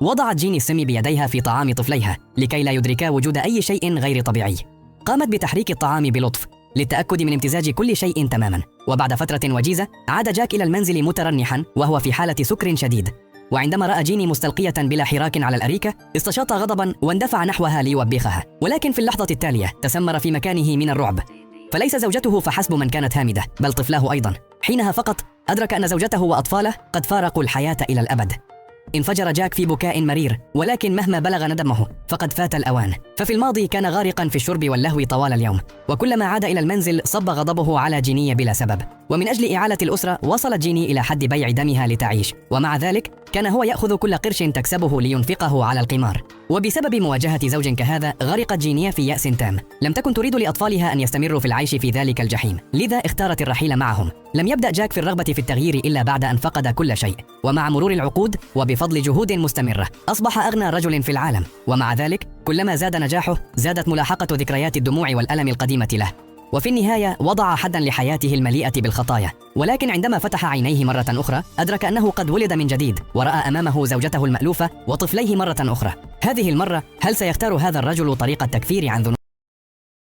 وضعت جيني السم بيديها في طعام طفليها لكي لا يدركا وجود أي شيء غير طبيعي. قامت بتحريك الطعام بلطف للتأكد من امتزاج كل شيء تماما. وبعد فترة وجيزة عاد جاك إلى المنزل مترنحا وهو في حالة سكر شديد. وعندما رأى جيني مستلقية بلا حراك على الأريكة استشاط غضبا واندفع نحوها ليوبخها، ولكن في اللحظة التالية تسمر في مكانه من الرعب. فليس زوجته فحسب من كانت هامدة بل طفلاه أيضا. حينها فقط أدرك أن زوجته وأطفاله قد فارقوا الحياة إلى الأبد. انفجر جاك في بكاء مرير، ولكن مهما بلغ ندمه فقد فات الأوان. ففي الماضي كان غارقا في الشرب واللهو طوال اليوم، وكلما عاد إلى المنزل صب غضبه على جيني بلا سبب. ومن أجل إعالة الأسرة وصلت جيني إلى حد بيع دمها لتعيش، ومع ذلك كان هو يأخذ كل قرش تكسبه لينفقه على القمار. وبسبب مواجهة زوج كهذا غرقت جيني في يأس تام. لم تكن تريد لأطفالها أن يستمروا في العيش في ذلك الجحيم، لذا اختارت الرحيل معهم. لم يبدأ جاك في الرغبة في التغيير إلا بعد أن فقد كل شيء، ومع مرور العقود وبفضل جهود مستمرة أصبح أغنى رجل في العالم. ومع ذلك كلما زاد نجاحه زادت ملاحقة ذكريات الدموع والألم القديمة له. وفي النهاية وضع حدا لحياته المليئة بالخطايا. ولكن عندما فتح عينيه مرة أخرى أدرك أنه قد ولد من جديد، ورأى أمامه زوجته المألوفة وطفليه مرة أخرى. هذه المرة هل سيختار هذا الرجل طريق التكفير عن ذنوبه